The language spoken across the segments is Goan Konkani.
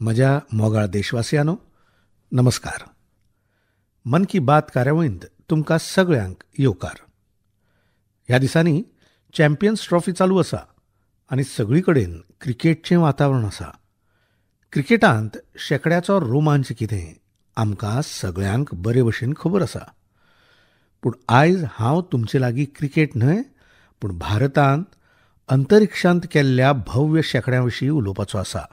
म्हज्या मोगाळ देशवासियांनो, नमस्कार. मन की बात कार्यावळींत तुमकां सगळ्यांक येवकार. ह्या दिसांनी चॅम्पियन्स ट्रॉफी चालू आसा आनी सगळी कडेन क्रिकेटचें वातावरण आसा. क्रिकेटांत शेंकड्याचो रोमांच कितें आमकां सगळ्यांक बरे भशेन खबर आसा. पूण आयज हांव तुमचे लागीं क्रिकेट न्हय, पूण भारतांत अंतरिक्षांत केल्ल्या भव्य शेंकड्यां विशीं उलोवपाचो आसा.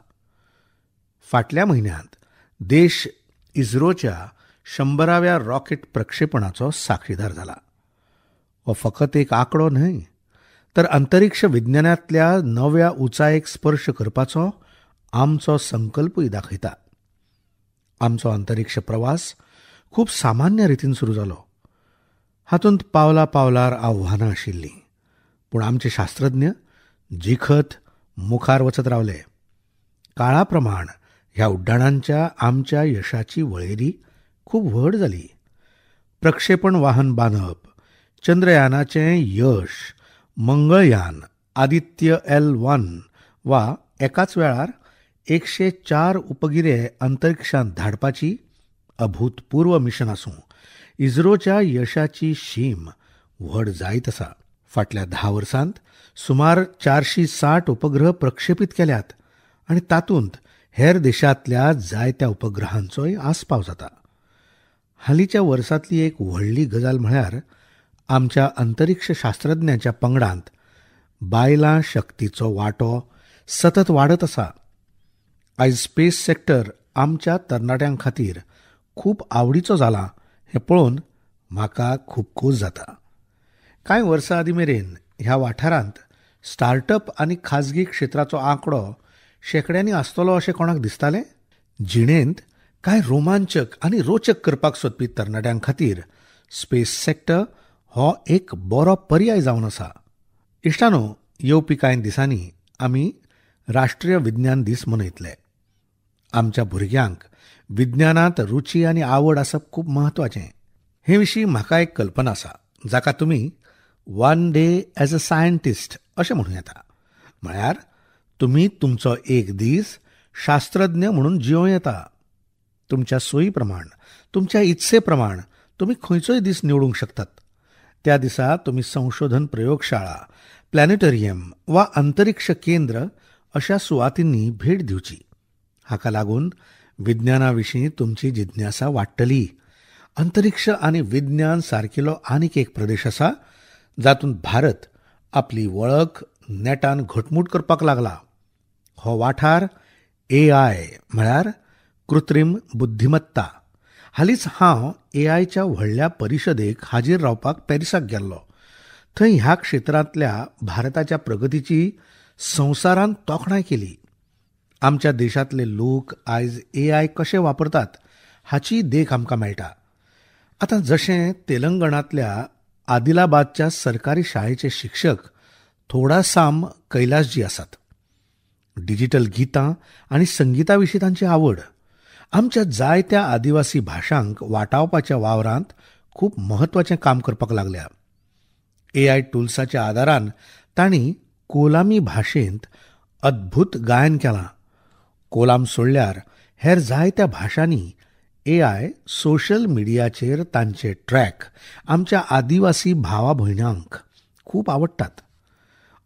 फाटल्या म्हयन्यांत देश इस्रोच्या 100व्या रॉकेट प्रक्षेपणाचो साक्षीदार जाला. हो फकत एक आंकडो न्हय, तर अंतरिक्ष विज्ञानांतल्या नव्या उंचायेक स्पर्श करपाचो आमचो संकल्पूय दाखयता. आमचो अंतरिक्ष प्रवास खूब सामान्य रितीन सुरू जालो. हातूंत पावला पावलार आव्हानां आशिल्लीं, पूण आमचे शास्त्रज्ञ जिखत मुखार वचत रावले. काळा प्रमाण ह्या उड्डाणांच्या आमच्या यशाची वळेरी खूब व्हड जाली. प्रक्षेपण वाहन बांदप, चंद्रयानाचें यश, मंगळयान, आदित्य L1 वा एकाच वेळार 104 उपगिरे अंतरिक्षांत धाडपाची अभूतपूर्व मिशन आसूं, इस्रोच्या यशाची शीम व्हड जायत आसा. फाटल्या 10 वर्सांत सुमार 460 उपग्रह प्रक्षेपीत केल्यात आनी तातूंत हेर देशांतल्या जायत्या उपग्रहांचोय आस्पाव जाता. हालींच्या वर्सांतली एक व्हडली गजाल म्हळ्यार आमच्या अंतरिक्ष शास्त्रज्ञांच्या पंगडांत बायलां शक्तीचो वांटो सतत वाडत आसा. आयज स्पेस सेक्टर आमच्या तरणाट्यां खातीर खूब आवडीचो जाला हें पळोवन म्हाका खूब खोस जाता. कांय वर्सां आदीं मेरेन ह्या वाठारांत स्टार्टअप आनी खाजगी क्षेत्राचो आंकडो शेंकड्यांनी आसतलो अशें कोणाक दिसतालें? जिणेंत कांय रोमांचक आनी रोचक करपाक सोदपी तरणाट्यां खातीर स्पेस सेक्टर हो एक बरो पर्याय जावन आसा. इश्टानो, येवपी कांय दिसांनी आमी राष्ट्रीय विज्ञान दीस मनयतले. आमच्या भुरग्यांक विज्ञानांत रुची आनी आवड आसप खूब म्हत्वाचें. हे विशीं म्हाका एक कल्पना आसा, जाका तुमी one day as a scientist अशें म्हणूं येता. म्हळ्यार तुमी तुमचो एक दीस शास्त्रज्ञ म्हणून जियों येता. तुमच्या सोयी प्रमाण, तुमच्या इत्से प्रमाण तुमी खंयचोय दीस निवडूंक शकतात. त्या दिसा तुमी संशोधन प्रयोगशाळा, प्लॅनेटोरियम वा अंतरिक्ष केंद्र अशा सुवातींनी भेट दिवची. हाका लागून विज्ञाना विशीं तुमची जिज्ञासा वाडटली. अंतरिक्ष आनी विज्ञान सारकिलो आनीक एक प्रदेश आसा जातूंत भारत आपली वळख नेटान घटमूट करपाक लागला. हो वाठार AI म्हळ्यार कृत्रीम बुद्धिमत्ता. हालींच हांव AIच्या व्हडल्या परिशदेक हाजीर रावपाक पॅरिसाक गेल्लो. थंय ह्या क्षेत्रांतल्या भारताच्या प्रगतीची संवसारान तोखणाय केली. आमच्या देशांतले लोक आयज AI कशे वापरतात हाची देख आमकां मेळटा. आतां जशें तेलंगणांतल्या आदिलाबादच्या सरकारी शाळेचे शिक्षक थोडासाम कैलासजी आसात. डिजिटल गितां आनी संगीता विशीं तांची आवड आमच्या जायत्या आदिवासी भाशांक वाटावपाच्या वावरांत खूब म्हत्वाचें काम करपाक लागल्या. AI टुल्साच्या आदारान तांणी कोलामी भाशेंत अद्भूत गायन केलां. कोलाम सोडल्यार हेर जायत्या भाशांनी AI social मिडियाचेर तांचे ट्रॅक आमच्या आदिवासी भावा भयणांक खूब आवडटात.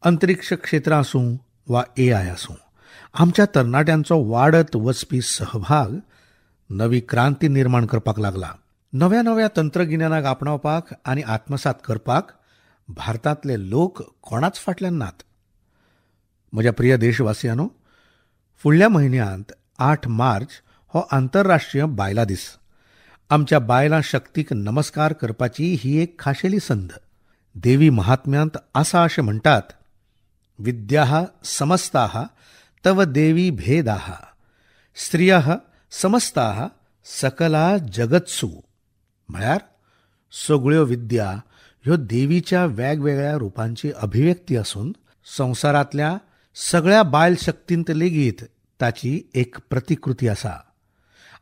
अंतरिक्ष क्षेत्रां आसूं वा AI आसूं, आमच्या तरणाट्यांचो वाडत वचपी सहभाग नवी क्रांती निर्माण करपाक लागला. नव्या नव्या तंत्रगिन्यानाक आपणावपाक आनी आत्मसात करपाक भारतांतले लोक कोणाच फाटल्यान नात. म्हज्या प्रिय देशवासियांनो, फुडल्या म्हयन्यांत 8 मार्च हो आंतरराष्ट्रीय बायलां दीस. आमच्या बायलां शक्तीक नमस्कार करपाची ही एक खाशेली संद. देवी महात्म्यांत आसा अशें म्हणटात, विद्याः समस्ताः तव देवी भेदाः, स्त्रियः समस्ताः सकला जगत्सु. म्हळ्यार सगळ्यो विद्या ह्यो देवीच्या वेगवेगळ्या रुपांची अभिव्यक्ती आसून संवसारांतल्या सगळ्या बायल शक्तींत लेगीत ताची एक प्रतिकृती आसा.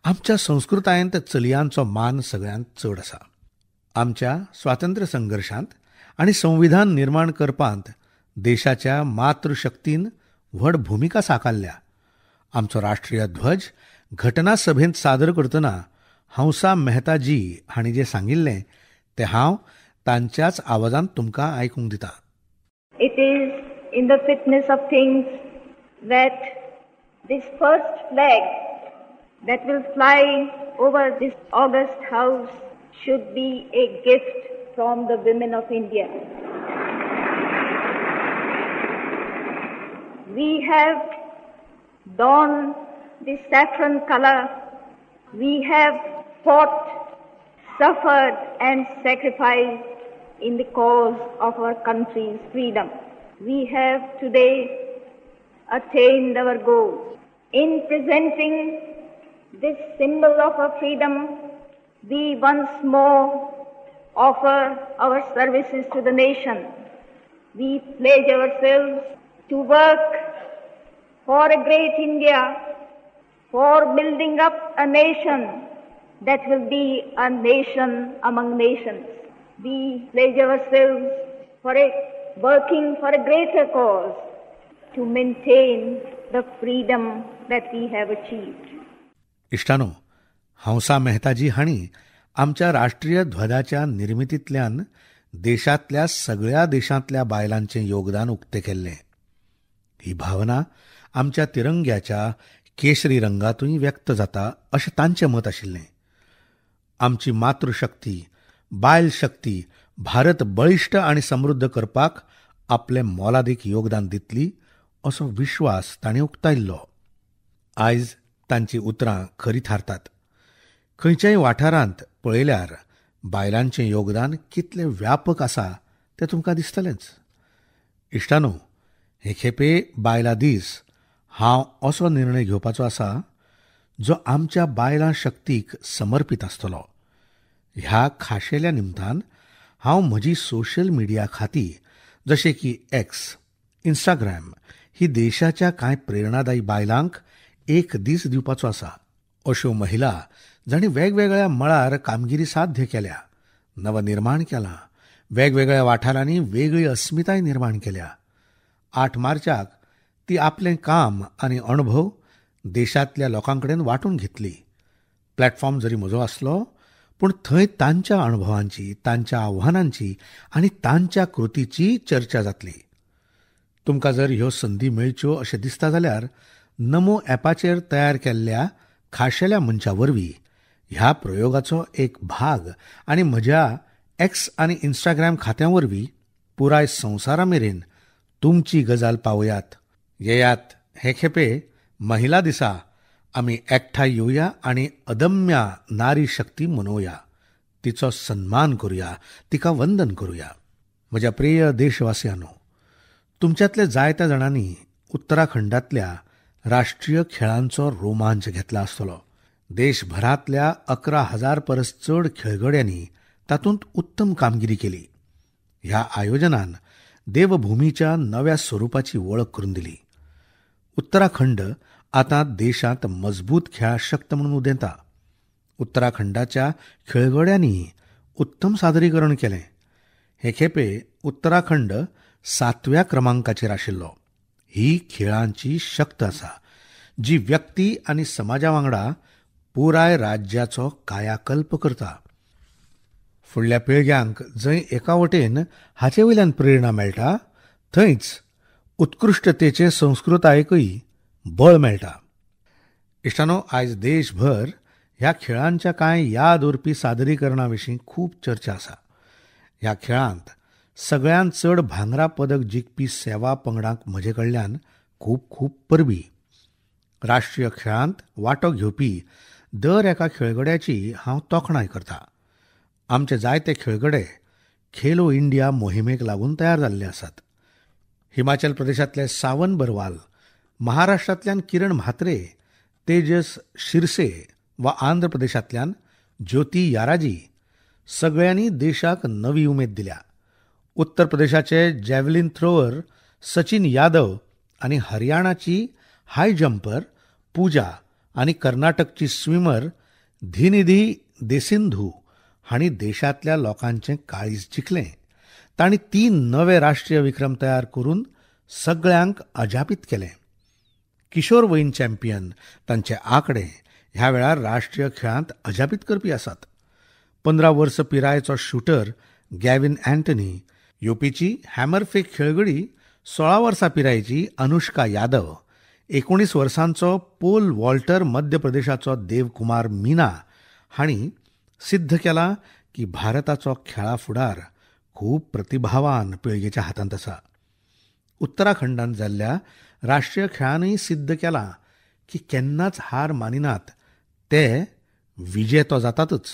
आमच्या संस्कृतायेंत चलयांचो मान सगळ्यांत चड आसा. आमच्या स्वातंत्र्य संघर्शांत आनी संविधान निर्माण करपांत देशाच्या मातृशक्तीन व्हड भुमिका साकारल्या. आमचो राष्ट्रीय ध्वज घटना सभेंत सादर करतना हंसा मेहताजी हांणी जें सांगिल्लें तें हांव तांच्याच आवाजान तुमकां आयकूंक दिता. It is in the fitness of things that this first flag that will fly over this august house should be a gift from the women of India. We have donned the saffron color. We have fought, suffered and sacrificed in the cause of our country's freedom. We have today attained our goal. In presenting this symbol of our freedom, we once more offer our services to the nation. We pledge ourselves to work for a great India, for building up a nation that will be a nation among nations. We pledge ourselves for working for a greater cause, to maintain the freedom that we have achieved. इश्टानो, हंसा मेहताजी हांणी आमच्या राष्ट्रीय ध्वजाच्या निर्मितींतल्यान देशांतल्या सगळ्या देशांतल्या बायलांचें योगदान उक्तें केल्लें. ही भावना आमच्या तिरंग्याच्या केसरी रंगांतूय व्यक्त जाता अशें तांचें मत आशिल्लें. आमची मातृशक्ती, बायल शक्ती भारत बळिश्ट आनी समृद्ध करपाक आपलें मोलादीक योगदान दितली असो विश्वास तांणी उक्तायल्लो. आयज तांची उतरां खरी थारतात. खंयच्याय वाठारांत पळयल्यार बायलांचें योगदान कितलें व्यापक आसा तें तुमकां दिसतलेंच. इश्टानो, हे खेपे बायलां दीस हांव असो निर्णय घेवपाचो आसा जो आमच्या बायलां शक्तीक समर्पीत आसतलो. ह्या खाशेल्या निमतान हांव म्हजी सोशल मिडिया खाती जशें की एक्स, इंस्टाग्राम ही देशाच्या कांय प्रेरणादायी बायलांक एक दीस दिवपाचो आसा. अश्यो महिला जांणी वेगवेगळ्या मळार कामगिरी साध्य केल्या, नवनिर्माण केलां, वेगवेगळ्या वाठारांनी वेगळी अस्मिताय निर्माण केल्या. 8 मार्चाक ती आपलें काम आनी अणभव देशांतल्या लोकां कडेन वांटून घेतली. प्लॅटफॉर्म जरी म्हजो आसलो पूण थंय तांच्या अणभवांची, तांच्या आव्हानांची आनी तांच्या कृतीची चर्चा जातली. तुमकां जर ह्यो संदी मेळच्यो अशें दिसता जाल्यार नमो ॲपाचेर तयार केल्ल्या खाशेल्या मंचा वरवीं ह्या प्रयोगाचो एक भाग आनी म्हज्या एक्स आनी इंस्टाग्राम खात्या वरवीं पुराय संवसारा मेरेन तुमची गजाल पावयात. येयात, हे खेपे महिला दिसा आमी एकठांय येवया आनी अदम्य नारी शक्ती मनोवया, तिचो सन्मान करुया, तिका वंदन करुया. म्हज्या प्रिय देशवासियांनो, तुमच्यांतल्या जायत्या जाणांनी उत्तराखंडांतल्या राष्ट्रीय खेळांचो रोमांच घेतला आसतलो. देशभरांतल्या 11,000 परस चड खेळगड्यांनी तातूंत उत्तम कामगिरी केली. ह्या आयोजनान देवभूमीच्या नव्या स्वरुपाची वळख करून दिली. उत्तराखंड आतां देशांत मजबूत खेळा शक्त म्हणून उदेता. उत्तराखंडाच्या खेळगड्यांनी उत्तम सादरीकरण केलें. हे खेपे उत्तराखंड 7व्या क्रमांकाचेर आशिल्लो. ही खेळांची शक्त आसा जी व्यक्ती आनी समाजा वांगडा पुराय राज्याचो कायाकल्प करता. फुडल्या पिळग्यांक जंय एका वटेन हाचे वयल्यान प्रेरणा मेळटा थंयच उत्कृश्टतेचे संस्कृतायेकूय बळ मेळटा. इश्टानो, आयज देशभर ह्या खेळांच्या कांय याद उरपी सादरीकरणा विशीं खूब चर्चा आसा. ह्या खेळांत सगळ्यांत चड भांगरा पदक जिखपी सेवा पंगडांक म्हजे कडल्यान खूब खूब परबी. राष्ट्रीय खेळांत वांटो घेवपी दर एका खेळगड्याची हांव तोखणाय करता. आमचे जायते खेळगडे खेलो इंडिया मोहिमेक लागून तयार जाल्ले आसात. हिमाचल प्रदेशांतले सावन बरवाल, महाराष्ट्रांतल्यान किरण म्हात्रे, तेजस शिरसे वा आंध्र प्रदेशांतल्यान ज्योती याराजी सगळ्यांनी देशाक नवी उमेद दिल्या. उत्तर प्रदेशाचे जॅव्हलिन थ्रोवर सचिन यादव आनी हरियाणाची हाय जंपर पूजा आनी कर्नाटकची स्विमर धिनिधी देसिंधू हांणी देशांतल्या लोकांचें काळीज जिखलें. तांणी 3 नवे राष्ट्रीय विक्रम तयार करून सगळ्यांक अजापीत केलें. किशोरवयीन चॅम्पियन तांचे आंकडे ह्या वेळार राष्ट्रीय खेळांत अजापीत करपी आसात. 15 वर्स पिरायेचो शूटर गॅविन अँटनी, युपीची हॅमरफेक खेळगडी 16 वर्सां पिरायेची अनुष्का यादव, 19 वर्सांचो पोल वॉल्टर मध्य प्रदेशाचो देवकुमार मीना हांणी सिद्ध केला की भारताचो खेळा फुडार खूब प्रतिभावान पिळगेच्या हातांत आसा. उत्तराखंडांत जाल्ल्या राष्ट्रीय खेळानूय सिद्ध केलां की केन्नाच हार मानिनात, ते विजेतो जातातच.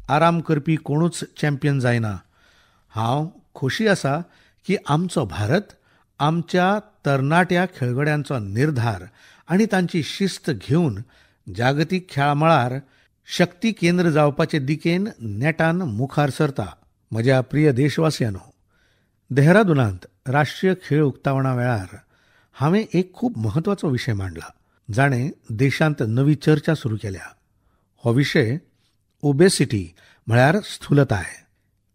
आराम करपी कोणूच चॅम्पियन जायना. हांव खोशी आसा की आमचो भारत आमच्या तरणाट्या खेळगड्यांचो निर्धार आनी तांची शिस्त घेवन जागतीक खेळा मळार शक्ती केंद्र जावपाचे दिकेन नेटान मुखार सरता. म्हज्या प्रिय देशवासियांनो, देहरादूनांत राष्ट्रीय खेळ उक्तावणा वेळार हांवें एक खूब म्हत्वाचो विशय मांडला, जाणें देशांत नवी चर्चा सुरू केल्या. हो विशय ओबेसिटी म्हळ्यार स्थूलताय.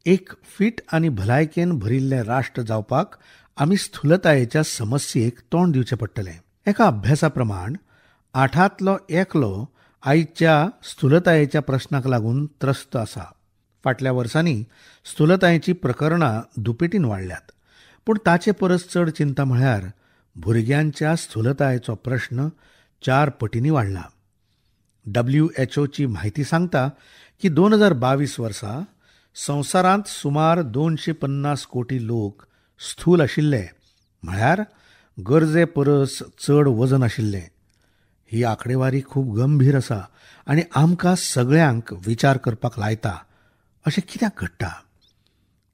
एक फिट आनी भलायकेन भरिल्लें राष्ट्र जावपाक आमी स्थूलतायेच्या समस्येक तोंड दिवचें पडटलें. एका अभ्यासा प्रमाण 8तांतलो एकलो आयच्या स्थूलतायेच्या प्रश्नाक लागून त्रस्त आसा. फाटल्या वर्सांनी स्थूलतायेची प्रकरणां दुपेटीन वाडल्यात, पूण ताचे परस चड चिंता म्हळ्यार भुरग्यांच्या स्थूलतायेचो प्रश्न 4 पटींनी वाडला. WHOची म्हायती सांगता की 2022 वर्सा संवसारांत सुमार 250 कोटी लोक स्थूल आशिल्ले, म्हळ्यार गरजे परस चड वजन आशिल्लें. ही आंकडेवारी खूब गंभीर आसा आनी आमकां सगळ्यांक विचार करपाक लायता, अशें कित्याक घडटा?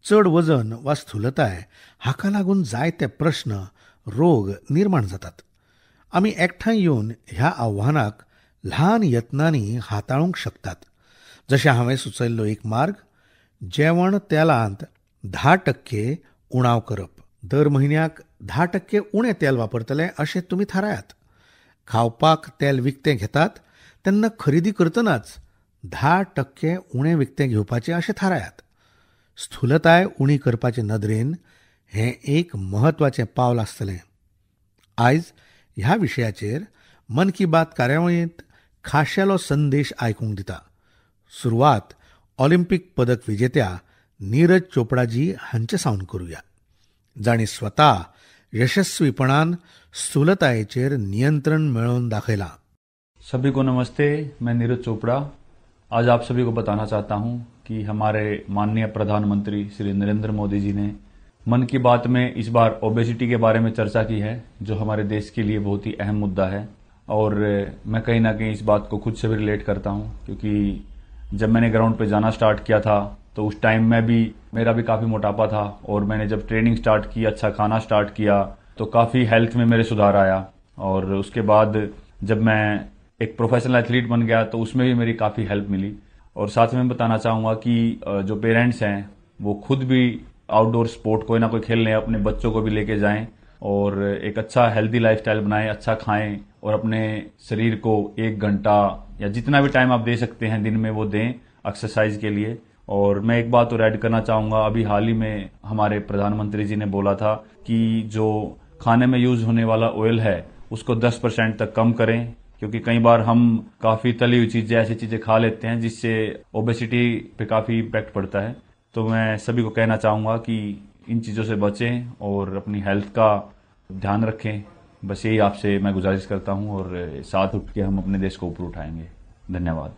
चड वजन वा स्थूलताय हाका लागून जायते प्रश्न, रोग निर्माण जातात. आमी एकठांय येवन ह्या आव्हानाक ल्हान यत्नांनी हाताळूंक शकतात. जशें हांवें सुचयल्लो एक मार्ग, जेवण तेलांत 10% उणाव करप. दर म्हयन्याक 10% उणें तेल वापरतले अशें तुमी थारायात. खावपाक तेल विकतें घेतात तेन्ना खरेदी करतनाच 10% उणें विकतें घेवपाचें अशें थारायात. स्थूलताय उणी करपाचे नदरेन हें एक म्हत्वाचें पावल आसतलें. आयज ह्या विशयाचेर मन की बात कार्यावळींत खाशेलो संदेश आयकूंक दिता. सुरवात ऑलिम्पीक पदक विजेत्या नीरज चोपडाजी हांचे सावन करुया, जांणी स्वता यशस्वीपणान स्थूलतायेचेर नियंत्रण मेळोवन दाखयलां. सभी को नमस्ते, मैं नीरज चोपड़ा आज आप सभी को बताना चाहता हूं कि हमारे माननीय प्रधानमंत्री श्री नरेंद्र मोदी जी ने मन की बात में इस बार ओबेसिटी के बारे में चर्चा की है, जो हमारे देश के लिए बहुत ही अहम मुद्दा है। और मैं कहीं ना कहीं इस बात को खुद से भी रिलेट करता हूं, क्योंकि जब मैंने ग्राउंड पे जाना स्टार्ट किया था तो उस टाइम में भी मेरा भी काफ़ी मोटापा था, और मैंने जब ट्रेनिंग स्टार्ट की, अच्छा खाना स्टार्ट किया, तो काफ़ी हेल्थ में मेरे सुधार आया। और उसके बाद जब मैं एक प्रोफेशनल एथलीट बन गया तो उसमें भी मेरी काफ़ी हेल्प मिली। और साथ में बताना चाहूँगा कि जो पेरेंट्स हैं वो खुद भी आउटडोर स्पोर्ट कोई ना कोई खेल लें, अपने बच्चों को भी लेके जाएं और एक अच्छा हेल्दी लाइफस्टाइल बनाएं, अच्छा खाएं और अपने शरीर को 1 घंटा या जितना भी टाइम आप दे सकते हैं दिन में वो दें एक्सरसाइज के लिए। और मैं एक बात और ऐड करना चाहूँगा, अभी हाल ही में हमारे प्रधानमंत्री जी ने बोला था कि जो खाने में यूज़ होने वाला ऑयल है उसको 10% तक कम करें, क्योंकि कई बार हम काफ़ी तली हुई चीज़ें, ऐसी चीज़ें खा लेते हैं जिससे ओबेसिटी पे काफ़ी इम्पैक्ट पड़ता है। तो मैं सभी को कहना चाहूँगा कि इन चीज़ों से बचें और अपनी हेल्थ का ध्यान रखें। बस यही आपसे मैं गुजारिश करता हूँ और साथ उठ के हम अपने देश को ऊपर उठाएंगे। धन्यवाद।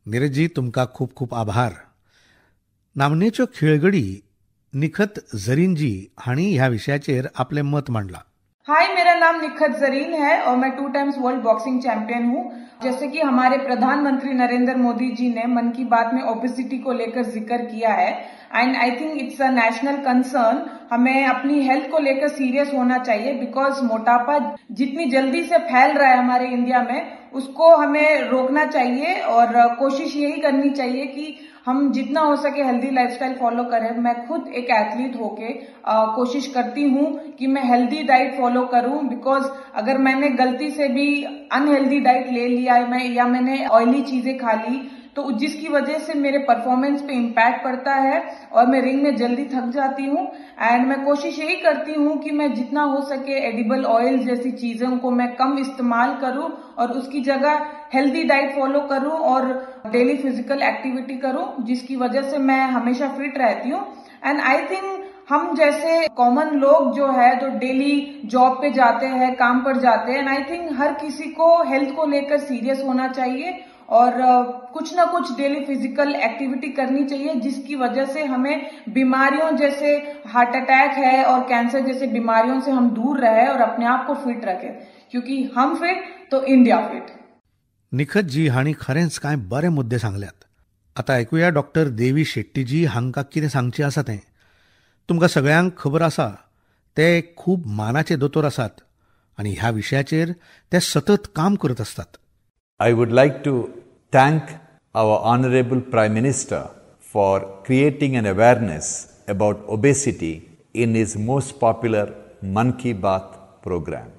नीरज जी, तुमकां खूब खूब आभार. नामनेच्यो खेळगडी निखत झरीनजी हांणी ह्या विशयाचेर आपलें मत मांडलां. हाय, मेरा नाम निखत जरीन है और मैं 2 टाइम्स वर्ल्ड बॉक्सिंग चैंपियन हूँ। जैसे कि हमारे प्रधानमंत्री नरेंद्र मोदी जी ने मन की बात में ओबेसिटी को लेकर जिक्र किया है and I think it's a national concern. हमें अपनी हेल्थ को लेकर सीरियस होना चाहिए because मोटापा जितनी जल्दी से फैल रहा है हमारे इंडिया में, उसको हमें रोकना चाहिए और कोशिश यही करनी चाहिए कि हम जितना हो सके हेल्दी लाइफस्टाइल फॉलो करें। मैं खुद एक एथलीट होके कोशिश करती हूँ कि मैं हेल्दी डाइट फॉलो करूँ because अगर मैंने गलती से भी अनहेल्दी डाइट ले लिया है मैं या मैंने ऑयली चीजें खा ली तो जिसकी वजह से मेरे परफॉर्मेंस पे इम्पैक्ट पड़ता है और मैं रिंग में जल्दी थक जाती हूँ। एंड मैं कोशिश यही करती हूँ कि मैं जितना हो सके एडिबल ऑयल जैसी चीजों को मैं कम इस्तेमाल करूँ और उसकी जगह हेल्दी डाइट फॉलो करूँ और डेली फिजिकल एक्टिविटी करूँ, जिसकी वजह से मैं हमेशा फिट रहती हूँ। एंड I think हम जैसे कॉमन लोग जो है, जो डेली जॉब पे जाते हैं, काम पर जाते हैं, एंड I think हर किसी को हेल्थ को लेकर सीरियस होना चाहिए और कुछ ना कुछ डेली फिजिकल एक्टिविटी करनी चाहिए, जिसकी वजह से हमें बीमारियों जैसे हार्ट अटैक है और कैंसर जैसे बीमारियों से हम दूर रहे और अपने आप को फिट रखें, क्योंकि हम फिट तो इंडिया फिट। निखत जी हांणी खरेंच कांय बरे मुद्दे सांगल्यात। आतां आयकुया डॉक्टर देवी शेट्टीजी हांकां कितें सांगचें आसा तें। तुमकां सगळ्यांक खबर आसा ते खूब मानाचे दोतोर आसात आनी ह्या विशयाचेर ते सतत काम करत आसतात। I would like to thank our Honorable Prime Minister for creating an awareness about obesity in his most popular Mann Ki Baat program.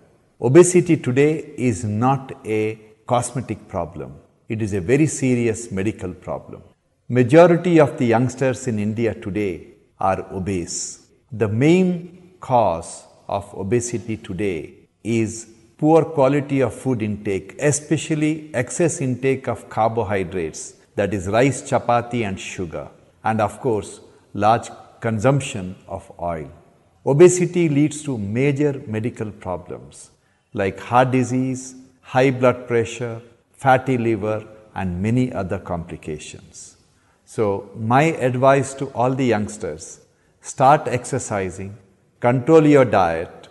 Obesity today is not a cosmetic problem. It is a very serious medical problem. Majority of the youngsters in India today are obese. The main cause of obesity today is poor quality of food intake, especially excess intake of carbohydrates, that is rice, chapati and sugar, and of course large consumption of oil. Obesity leads to major medical problems like heart disease, high blood pressure, fatty liver and many other complications. So my advice to all the youngsters, start exercising, control your diet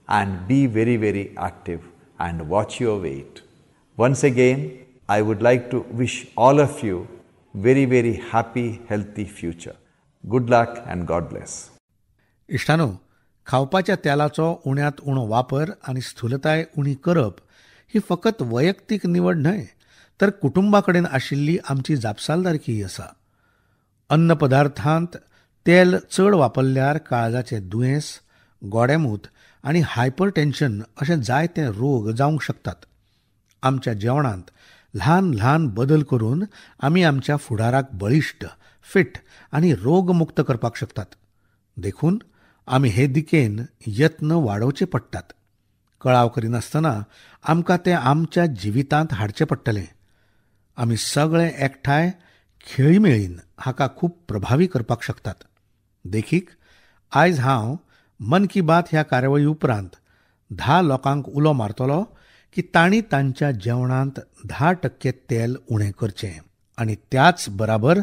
and be very, very active and watch your weight. Once again, I would like to wish all of you very, very happy, healthy future. Good luck and God bless. इश्टानो, खावपाच्या तेलाचो उण्यांत उणो वापर आनी स्थूलताय उणी करप ही फकत वैयक्तीक निवड न्हय, तर कुटुंबा कडेन आशिल्ली आमची जापसालदारकीय आसा। अन्न पदार्थांत तेल चड वापरल्यार काळजाचे दुयेंस, गोडेमूत आनी हायपरटेन्शन अशे जायते रोग जावंक शकतात। आमच्या जेवणांत ल्हान ल्हान बदल करून आमी आमच्या फुडाराक बळिश्ट, फिट आनी रोगमुक्त करपाक शकतात। देखून आमी हे दिकेन यत्न वाडोवचे पडटात। कळाव करिनासतना आमकां तें आमच्या जिवितांत हाडचें पडटलें। आमी सगळे एकठांय खेळीमेळीन हाका खूब प्रभावी करपाक शकतात। देखीक, आयज हांव मन की बात ह्या कार्यावळी उपरांत 10 लोकांक उलो मारतलो की तांणी तांच्या जेवणांत 10% तेल उणें करचें आनी त्याच बराबर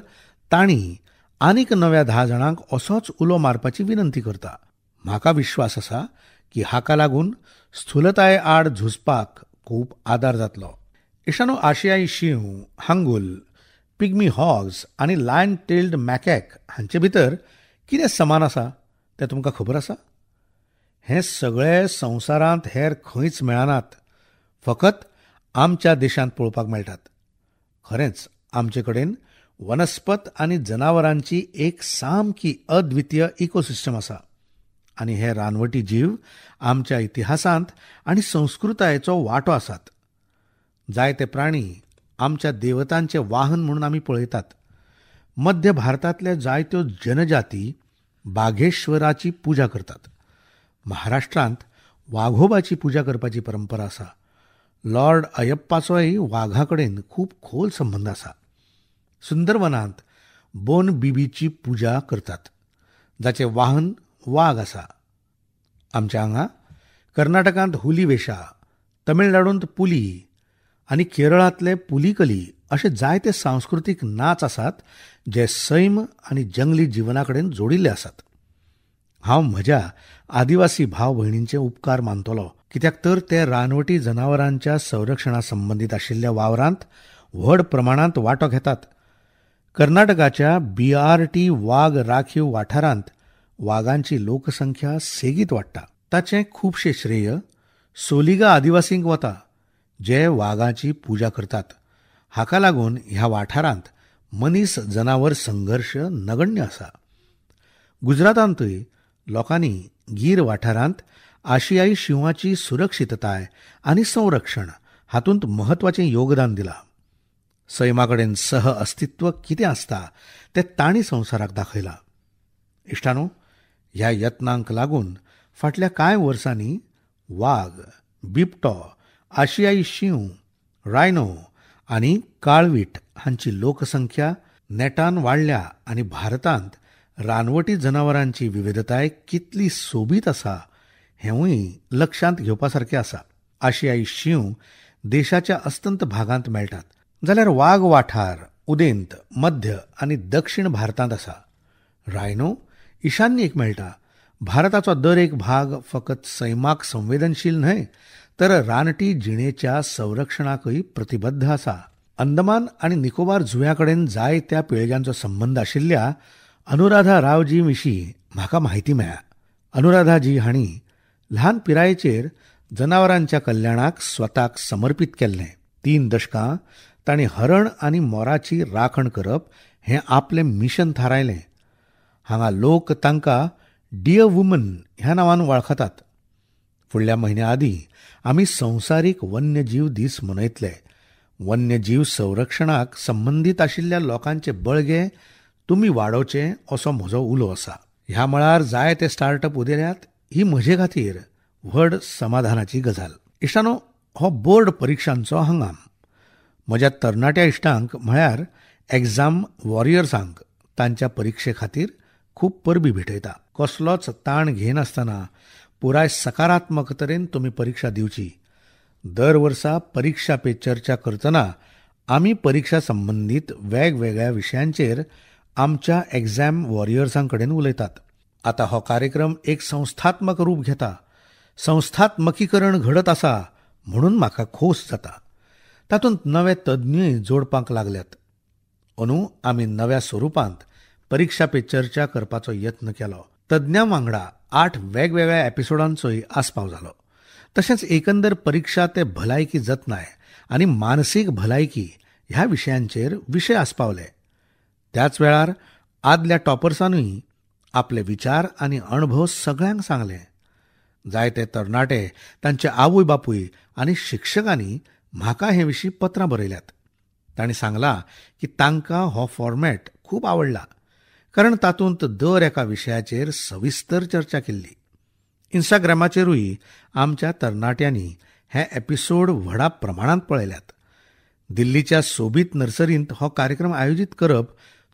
तांणी आनीक नव्या 10 जाणांक असोच उलो मारपाची विनंती करता। म्हाका विश्वास आसा की हाका लागून स्थूलताये आड झुजपाक खूब आदार जातलो। इश्टानो, आशियाई शींव, हांगुल, पिग्मी हॉग्स आनी लायन टेल्ड मॅकॅक हांचे भितर कितें समान आसा तें तुमकां खबर आसा? हें सगळें संवसारांत हेर खंयच मेळनात, फकत आमच्या देशांत पळोवपाक मेळटात। खरेंच आमचे कडेन वनस्पत आनी जनावरांची एक सामकी अद्वितीय इकोसिस्टम आसा आनी हे रानवटी जीव आमच्या इतिहासांत आनी संस्कृतायेचो वांटो आसात। जायते प्राणी आमच्या देवतांचे वाहन म्हणून आमी पळयतात। मध्य भारतांतल्या जायत्यो जनजाती बाघेश्वराची पुजा करतात। महाराष्ट्रांत वाघोबाची पुजा करपाची परंपरा आसा। लॉर्ड अयप्पाचोय वाघा कडेन खूब खोल संबंद आसा। सुंदरवनांत बोन बीबीची पुजा करतात, जाचें वाहन वाग आसा। आमच्या हांगा कर्नाटकांत हुली वेशा, तमिळनाडूंत पुली आनी केरळांतले पुलीकली अशे जायते सांस्कृतीक नाच आसात जे सैम आनी जंगली जिवना कडेन जोडिल्ले आसात। हांव म्हज्या आदिवासी भाव भयणींचे उपकार मानतलो, कित्याक तर ते रानवटी जनावरांच्या संरक्षणा संबंदीत आशिल्ल्या वावरांत व्हड प्रमाणांत वांटो घेतात। कर्नाटकाच्या BRT वाग राखीव वाठारांत वागांची लोकसंख्या सेगीत वाडटा। ताचें खुबशें श्रेय सोलिगा आदिवासींक वता, जे वागाची पुजा करतात। हाका लागून ह्या वाठारांत मनीस जनावर संघर्श नगण्य आसा। गुजरातांतूय लोकांनी गीर वाठारांत आशियाई शिंवाची सुरक्षितताय आनी संरक्षण हातूंत म्हत्वाचें योगदान दिलां। सैमा कडेन सह अस्तित्व कितें आसता तें तांणी संवसाराक दाखयलां. इश्टानो, ह्या यत्नांक लागून फाटल्या कांय वर्सांनी वाग, बिबटो, आशियाई शींव, रायनो आनी काळवीट हांची लोकसंख्या नेटान वाडल्या आनी भारतांत रानवटी जनावरांची विविधताय कितली सोबीत आसा हेंवूय लक्षांत घेवपा सारकें आसा. आशियाई शींव देशाच्या अस्तंत भागांत मेळटात, जाल्यार वाग वाठार उदेंत, मध्य आनी दक्षिण भारतांत आसा. रायनो ईशान्येक मेळटा. भारताचो दर एक भाग फकत सैमाक संवेदनशील न्हय तर रानटी जिणेच्या संरक्षणाकय प्रतिबद्ध आसा. अंदमान आनी निकोबार जुंव्या कडेन जायत्या पिळग्यांचो संबंद आशिल्ल्या अनुराधा रावजी विशीं म्हाका म्हायती मेळ्ळ्या. अनुराधाजी हांणी ल्हान पिरायेचेर जनावरांच्या कल्याणाक स्वताक समर्पीत केल्लें. 3 दशकां तांणी हरण आनी मोराची राखण करप हें आपलें मिशन थारायलें. हांगा लोक तांकां डियर वुमन ह्या नांवान वळखतात. फुडल्या म्हयन्या आदीं आमी संवसारीक वन्यजीव दीस मनयतले. वन्यजीव संरक्षणाक संबंदीत आशिल्ल्या लोकांचे बळगे तुमी वाडोवचें असो म्हजो उलो आसा. ह्या मळार जायते स्टार्टअप उदेल्यात ही म्हजे खातीर व्हड समाधानाची गजाल. इश्टानो, हो बोर्ड परिक्षांचो हंगाम. म्हज्या तरणाट्या इश्टांक म्हळ्यार एग्जाम वॉरियर्सांक तांच्या परिक्षे खातीर खूब परबी भेटयता. कसलोच ताण घेनासतना पुराय सकारात्मक तरेन तुमी परिक्षा दिवची. दर वर्सा परिक्षा पे चर्चा करतना आमी परिक्षा संबंदीत वेगवेगळ्या विशयांचेर आमच्या एग्जाम वॉरियर्सां कडेन उलयतात. आतां हो कार्यक्रम एक संस्थात्मक रूप घेता. संस्थात्मकीकरण घडत आसा म्हणून म्हाका खोस जाता. तातूंत नवे तज्ञूय जोडपाक लागल्यात. अंदू आमी नव्या स्वरुपांत परिक्षा पे चर्चा करपाचो यत्न केलो. तज्ञां वांगडा 8 वेगवेगळ्या एपिसोडांचोय आस्पाव जालो. तशेंच एकंदर परिक्षा ते भलायकी जतनाय आनी मानसीक भलायकी ह्या विशयांचेर विशय आस्पावले. त्याच वेळार आदल्या टॉपर्सानूय आपले विचार आनी अणभव सगळ्यांक सांगले. जायते तरणाटे, तांचे आवय बापूय आनी शिक्षकांनी म्हाका हे विशीं पत्रां बरयल्यात. तांणी सांगलां की तांकां हो फॉर्मॅट खूब आवडला, कारण तातूंत दर एका विशयाचेर सविस्तर चर्चा केल्ली. इन्स्टाग्रामाचेरूय आमच्या तरणाट्यांनी हे एपिसोड व्हडा प्रमाणांत पळयल्यात. दिल्लीच्या सोबीत नर्सरींत हो कार्यक्रम आयोजीत करप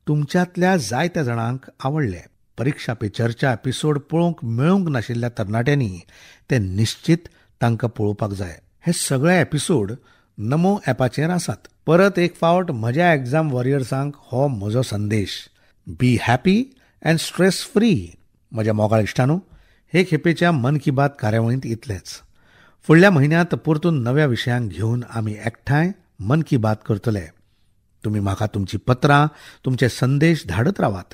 तुमच्यांतल्या जायत्या जाणांक आवडलें. परिक्षा पे चर्चा एपिसोड पळोवंक मेळूंक नाशिल्ल्या तरणाट्यांनी ते निश्चित तांकां पळोवपाक जाय. हे सगळे एपिसोड नमो ॲपाचेर आसात. परत एक फावट म्हज्या एग्जाम वॉरियर्सांक हो म्हजो संदेश, be happy and stress free. म्हज्या मोगाळ इश्टांनो, हे खेपेच्या मन की बात कार्यावळींत इतलेंच. फुडल्या म्हयन्यांत परतून नव्या विशयांक घेवन आमी एकठांय मन की बात करतले. तुमी म्हाका तुमची पत्रां, तुमचे संदेश धाडत रावात.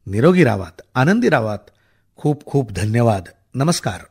निरोगी रावात, आनंदी रावात. खूब खूब धन्यवाद. नमस्कार.